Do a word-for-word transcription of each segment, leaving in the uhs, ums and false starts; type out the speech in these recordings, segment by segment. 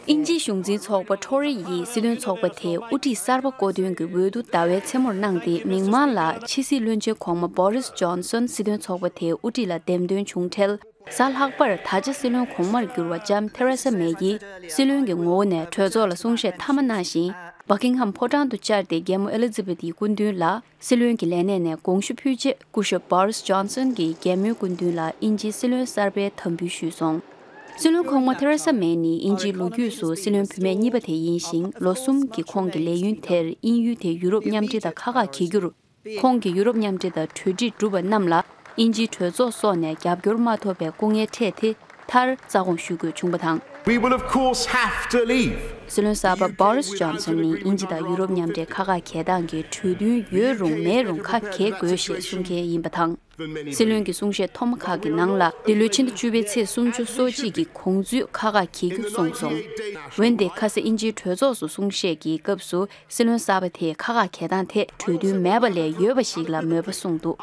དབྱིན་ཇིའི་གཞུང་འཛིན་ཚོགས་པ་ཊོ་རི་ཡིས་སྲིད་བློན་ཚོགས་པ་དེའི་དབུ་ཁྲིད་གསར་པ་བསྐོ་འདོན་གྱི་འོས་བསྡུ་ཟླ་བའི་མཚན་མོར་གནང་སྟེ། མིག་དམར་ལ་ཕྱི་སྲིད་བློན་ཆེན་གོང་མ་བྷོ་རིས་ཇོན་སོན་སྲིད་དོན་ཚོགས་པ་དེའི་དབུ་ཁྲིད་ལ་འདེམས་ཐོན་བྱུང་འཕྲལ། གཟའ་ལྷག་པར་ད་ཆ་སྲིད་བློན་གོང་མར་གྱུར་བ་ལྕམ་ཐེ་རེ་ས་མེ་ཡིས་སྲིད་བློན་གྱི་ངོ་བོ་ནས་གྲོས་ཚོགས་ལ་གསུང་བཤད་མཐའ་མ་གནང་ཞིང་། བྷ་ཀིང་ཧམ་ཕོ་བྲང་དུ་བཅར་ཏེ་རྒྱལ་མོ་ཨེ་ལི་ཛི་བེ་ཐི་ཡི་སྐུ་མདུན་ལ། སྲིད་བློན་གྱི་ལས་གནས་ནས་དགོངས་ཞུ་ཕུལ་རྗེས། སྐུ་ཞབས་བྷོ་རིས་ཇོན་སོན་གྱིས་རྒྱལ་མོའི་སྐུ་མདུན་ལ་དབྱིན་ཇིའི་སྲིད་བློན་གསར་པའི་དམ་འབུལ་ཞུས་སོང་། སྲིད་བློན་གོང་མ་ཐེ་རེ་ས་མེ་ནི་དབྱིན་ཇིའི་ལོ་རྒྱུས་སུ་སྲིད་བློན་བུད་མེད་གཉིས་པ་དེ་ཡིན་ཞིང་། ལོ་གསུམ་གྱི་ཁོང་གི་ལས་ཡུན་དེར་དབྱིན་ཡུལ་དེ་ཡུ་རོབ་མཉམ་འབྲེལ་དང་ཁ་ཁ་གྱེས་རྒྱུར། ཁོང་གིས་ཡུ་རོབ་མཉམ་འབྲེལ་དང་གྲོས་འགྲིག་གྲུབ་པ་རྣམས་ལ་དབྱིན་ཇིའི་གྲོས་ཚོགས་སོགས་ནས་རྒྱབ་སྐྱོར་མ་ཐོབ་པའི་སྐུ་ངལ་འཕྲད་དེ། མཐར་རྩ་དགོངས་ཞུ་དགོས་བྱུང་བ་དང་། We will of course have to leave. སྲིད་བློན་གསར་པ་བྷོ་རིས་ཇོན་སོན་ནི་དབྱིན་ཇི་དང་ཡུ་རོབ་མཉམ་འབྲེལ་ཁ་ཁ་གྱེས་སྟངས་ཀྱི་གྲོས་མཐུན་ཡོད་རུང་མེད་རུང་ཁ་གྱེས་དགོས་ཞེས་གསུང་མཁན་ཡིན་པ་དང་། སྲིད་བློན་གྱི་གསུང་བཤད་ཐོག་མ་ཁག་གི་ནང་ལ། འདི་ལོའི་ཕྱི་ཟླ་བཅུ་པའི་ཚེས་སུམ་ཅུ་སོ་གཅིག་གི་གོང་ཚུན་ཁ་ཁ་གྱེས་རྒྱུ་གསུངས་སོང་། འོན་ཏེ་ཁ་ས་དབྱིན་ཇིའི་གྲོས་ཚོགས་སུ་གསུང་བཤད་ཀྱི་སྐབས་སུ། སྲིད་བློན་གསར་པ་དེས་ཁ་ཁ་གྱེས་སྟངས་ཐད་གྲོས་མཐུན་མེད་པ་ལས་ཡོད་པ་ཞིག་ལ་མོས་པ་གསུངས་འདུག་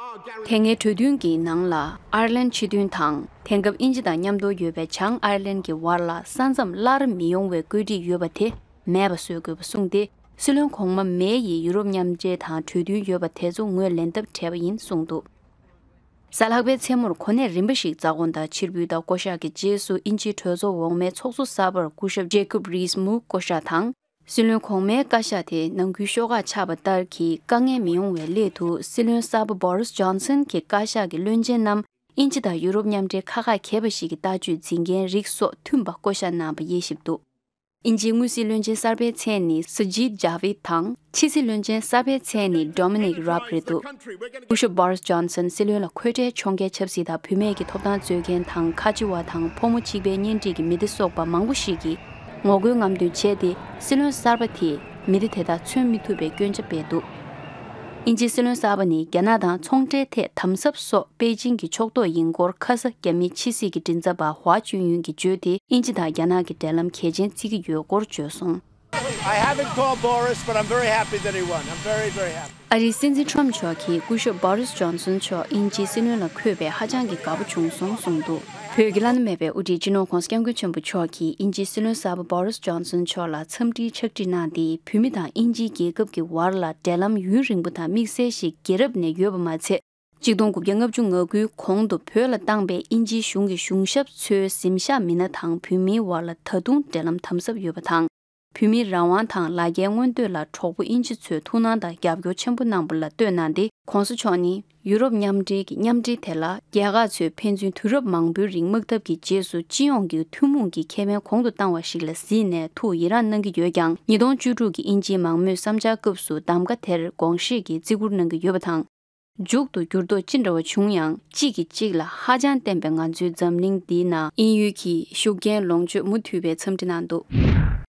དེ་སྔའི་གྲོས་མཐུན་གྱི་ནང་ལ་ཨར་ལན་ཕྱི་འདོན་དང་། དེང་སྐབས་དབྱིན་ཇི་དང་མཉམ་དུ་ཡོད་པའི་བྱང་ཨར་ལན་གྱི་བར་ལ་ས་མཚམས་སླར་མི་ཡོང་བའི་བཀོད་སྒྲིག་ཡོད་པ་དེ་མེད་པ་བཟོ་དགོས་པ་གསུངས་ཏེ། སྲིད་བློན་གོང་མ་མེ་ཡིས་ཡུ་རོབ་མཉམ་འབྲེལ་དང་གྲོས་མཐུན་ཡོད་པ་དེ་ཚོ་ངོས་ལེན་ཐབས་བྲལ་བ་ཡིན་གསུངས་འདུག་གཟའ་ལྷག་པའི་མཚན་མོར་གོ་གནས་རིམ་པ་ཞིག་རྩ་དགོངས་དང་ཕྱིར་འབུལ་དང་བསྐོ་བཞག་གི་རྗེས་སུ། དབྱིན་ཇིའི་གྲོས་ཚོགས་འོག་མའི་ཚོགས་གཙོ་གསར་པར་སྐུ་ཞབས་ཇེ་ཀོབ་རིས་མུག་བསྐོ་བཞག་དང་། སྲིད་བློན་གོང་མའི་བཀའ་ཤག་དེ་ནང་ཁུལ་ཤོག་ཁག་ཆགས་པ་ལྟར་གྱི་དཀའ་ངལ་མི་ཡོང་བའི་སླད་དུ། སྲིད་བློན་གསར་པ་བྷོ་རིས་ཇོན་སན་གྱི་བཀའ་ཤག་གི་བློན་ཆེན་རྣམས་དབྱིན་ཇི་དང་ཡུ་རོབ་མཉམ་འབྲེལ་ཁ་ཁ་གྱེས་པ་ཞིག་གི་ལྟ་སྤྱོད་འཛིན་མཁན་རིགས་སོགས་མཐུན་པ་བསྐོ་བཞག་གནང་པ་དབྱེ་ཞིབ་འདུག་དབྱིན་ཇིའི་དངུལ་སྲིད་བློན་ཆེན་གསར་པའི་མཚན་ནི་ས་ཇིད་ཇཱ་བིད་དང་། ཕྱི་སྲིད་བློན་ཆེན་གསར་པའི་མཚན་ནི་ཌོ་མི་ནིག་རབ་རེད་འདུག་སྐུ་ཞབས་བྷོ་རིས་ཇོན་སན་སྲིད་བློན་ལ་འཁོས་འཕྲལ་མཆོང་བརྒྱའི་ཆབ་སྲིད་དང་། བུད་མེད་ཀྱི་ཐོབ་ཐང་རྩོད་མཁན་དང་། ཁ་ཆེ་བ་དང་ཕོ་མོ་གཅིག་པའི་གཉེན་སྒྲིག་གི་མི་སྡེ་སོགས་པ་མང་པོ་ཞིག་གིས་ངོ་རྒོལ་རྔམ་སྟོན་བྱས་ཏེ། སྲིད་བློན་གསར་པ་དེས་མི་སྡེ་དེ་དག་མཚོན་མི་ཐུབ་པའི་སྐྱོན་ཆ་སྤེལ་འདུག་དབྱིན་ཇིའི་སྲིད་བློན་གསར་པ་ནི་རྒྱ་ནག་དང་ཚོང་འབྲེལ་ཐད་དམ་ཟབ་སོགས་པེ་ཅིང་གི་ཕྱོགས་གཏོགས་ཡིན་སྐོར། ཁ་ས་རྒྱ་མིའི་ཕྱི་སྲིད་ཀྱི་མགྲིན་ཚབ་པ་ཧྭ་ཅུན་ཡུན་གྱིས་བརྗོད་དེ། དབྱིན་ཇི་དང་རྒྱ་ནག་གི་འབྲེལ་ལམ་གལ་ཆེན་བརྩི་གི་ཡོད་སྐོར་བརྗོད་སོང་། I haven't called Boris, but I'm very happy that he won. I'm very, very happy. ཨ་རིའི་སྲིད་འཛིན་ཁྲོམ་མཆོག་གིས་སྐུ་ཞབས་བྷོ་རིས་ཇོན་སོན་མཆོག་དབྱིན་ཇིའི་སྲིད་བློན་ལ་འཁོད་པས་ཧ་ཅང་གི་དགའ་པོ་བྱུང་སོང་གསུངས་འདུག་བོད་ཀྱི་བླ་ན་མེད་པའི་དབུ་ཁྲིད་སྤྱི་ནོར་༧གོང་ས་༧སྐྱབས་མགོན་ཆེན་པོ་མཆོག་གིས་དབྱིན་ཇིའི་སྲིད་བློན་གསར་པ་བྷོ་རིས་ཇོན་སོན་མཆོག་ལ་འཚམས་འདྲིའི་ཕྱག་བྲིས་གནང་སྟེ། བོད་མི་དང་དབྱིན་ཇིའི་རྒྱལ་ཁབ་ཀྱི་བར་ལ་འབྲེལ་ལམ་ཡུན་རིང་པོ་དང་དམིགས་བསལ་ཞིག་རྒྱལ་རབས་ནས་ཡོད་པ་མ་ཚད། ཆིག་སྟོང་དགུ་བརྒྱ་ལྔ་བཅུ་ང་དགུའི་གོང་དུ་བོད་ལ་བཏང་པའི་དབྱིན་ཇིའི་གཞུང་གི་གཞུང་ཞབས་ཚོའི་གཟིམ་ཤག་མི་སྣ་དང་བོད་མིའི་བར་ལ་ད་དུང་འབྲེལ་ལམ་དམ་ཟབ་ཡོད་པ་དང་། བོད་མིའི་རང་དབང་དང་ལ་རྒྱའི་མངོན་འདོད་ལ་གྲོགས་པོ་དབྱིན་ཇི་ཚོས་ཐུགས་སྣང་དང་རྒྱབ་སྐྱོར་ཆེན་པོ་གནང་པ་ལ་བསྟོད་གནང་སྟེ། ༧གོང་ས་མཆོག་ནི་ཡུ་རོབ་མཉམ་འབྲེལ་གྱི་མཉམ་འབྲེལ་དེ་ལ་རྒྱལ་ཁག་ཚོས་ཕན་ཚུན་དུས་རབས་མང་པོའི་རིང་དམག་འཐབ་ཀྱི་རྗེས་སུ་སྤྱི་ཡོངས་ཀྱི་ཐུན་མོང་གི་ཁེ་ཕན་གོང་དུ་བཏང་བ་ཞིག་ལ་གཟིགས་ནས་ཐུགས་ཡི་རངས་གནང་གི་ཡོད་ཀྱང་། ཉིས་སྟོང་བཅུ་དྲུག་གི་དབྱིན་ཇིའི་མང་མོས་བསམ་འཆར་སྐབས་སུ་གདམ་ག་དེར་དགོངས་བཞེས་ཀྱིས་བརྩི་བཀུར་གནང་གི་ཡོད་པ་དང་། མཇུག་ཏུ་འགྱུར་ལྡོག་ཅི་འདྲ་བ་བྱུང་ཡང་། གཅིག་གིས་གཅིག་ལ་ཧ་ཅང་བརྟེན་པའི་ང་ཚོའི་འཛམ་གླིང་འདིའི་ནང་དབྱིན་ཡུལ་གྱི་ཤུགས་རྐྱེན་ལོངས་སྤྱོད་མུ་མཐུད་པའི་འཚམས་འདྲི་གནང་འདུག